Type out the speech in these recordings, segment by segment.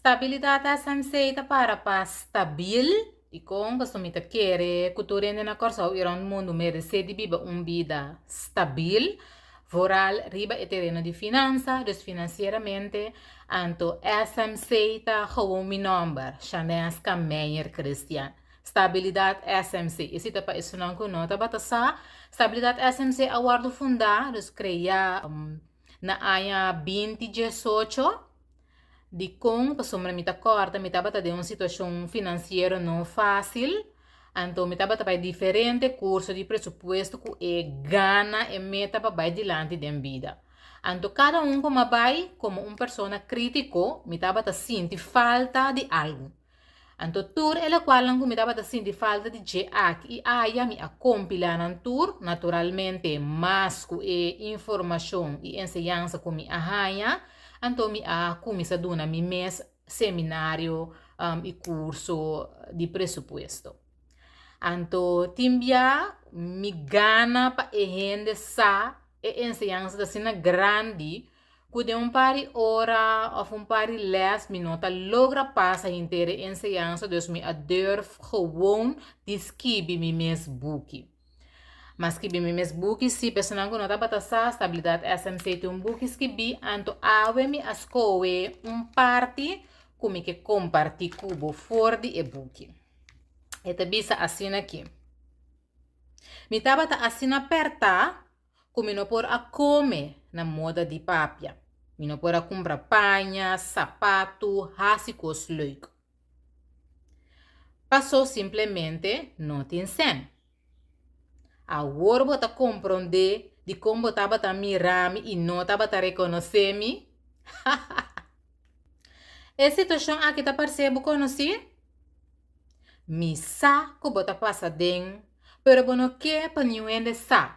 Stabilidat SMC ta para pa stabil dikon pasobra mi ta kere ku tur hende na Kòrsou i rònt mundu meresé di biba un bida stabil, vooral riba e tereno di finansa, dus finansieramente. Anto SMC ta gewoon mi nòmber, Shaneska Meijer Christian. Stabilidat SMC, esei ta pa esunnan ku no tabata sa. Stabilidat SMC a wòrdu fundá, dus kreá na aña binti diesocho. Dikon? Pasobra mi ta kòrda mi tabata den un situashon finansiero no fásil, anto mi tabata bai diferente kurso di presupuesto ku e gana, e meta pa bai dilanti den bida. Anto kada un ku mi a bai komo un persona krítiko, mi tabata sinti falta di algu. Anto tur e lokualnan ku mi tabata sinti falta di dje aki i aya mi a kompilá nan tur, naturalmente mas ku e informashon i enseñansa ku mi a haña, anto mi a kuminsá duna mi mes seminario i kurso di presupuesto. Anto tin bia mi gana pa e hende sa e enseñansa ta asina grandi Ku den un par di ora òf un par di lès mi no ta logra pasa henter e enseñansa, dus mi a durf gewoon di skibi mi mes buki. Ma skibi mi mes buki si, personan ku no tabata sa, Stabilidat SMC tin un buki skibí, anto awe mi a skohe un parti ku mi ke kompartí ku bo for di e buki. E ta bisa asina aki, Mi tabata asina pèrtá ku mi no por a kome na moda di papia. Mi no por a kumpra paña, sapatu, hasi kos leuk. Pasó simplemente no tin sèn. Awor bo ta komprondé dikon bo tabata mira mi i no tabata rekonosé mi? E situashon aki ta parsé bo konosí? Mi sa ku bo ta pasa den, pero bo no ke pa niun hende sa.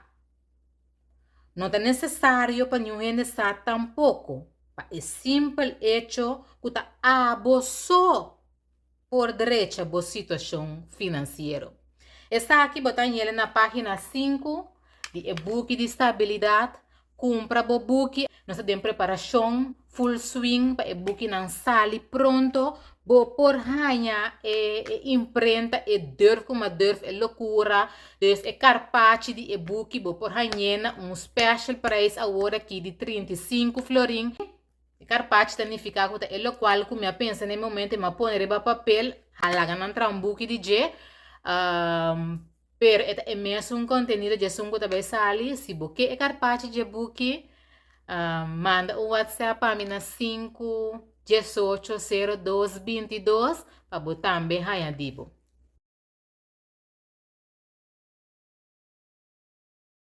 No ta nesesario pa niun hende sa tampoko, pa e simpel echo ku ta abo so por drecha bo situashon finansiero. Esaki bo ta hañ'el na página sinku di e buki di stabilidat. Kumpra bo buki. Nos ta den preparashon full swing pa e bukinan sali pronto. Bo por haña e imprenta, e durf ku ma durf e lokura. Dus e karpachi di e buki bo por hañ'é na un special prijs awor aki di 35 florin. E karpachi ta nifiká ku ta e lokual ku mi a pensa na e momento i mi a pone riba papel, a laga nan traha un buki di dje. Pero e ta e mesun kontenido djesun ku ta bai sali. Si bo ke e karpachi dje buki, manda un whatsapp pa mi na 5 18 02 22 pa bo tambe haña di bo.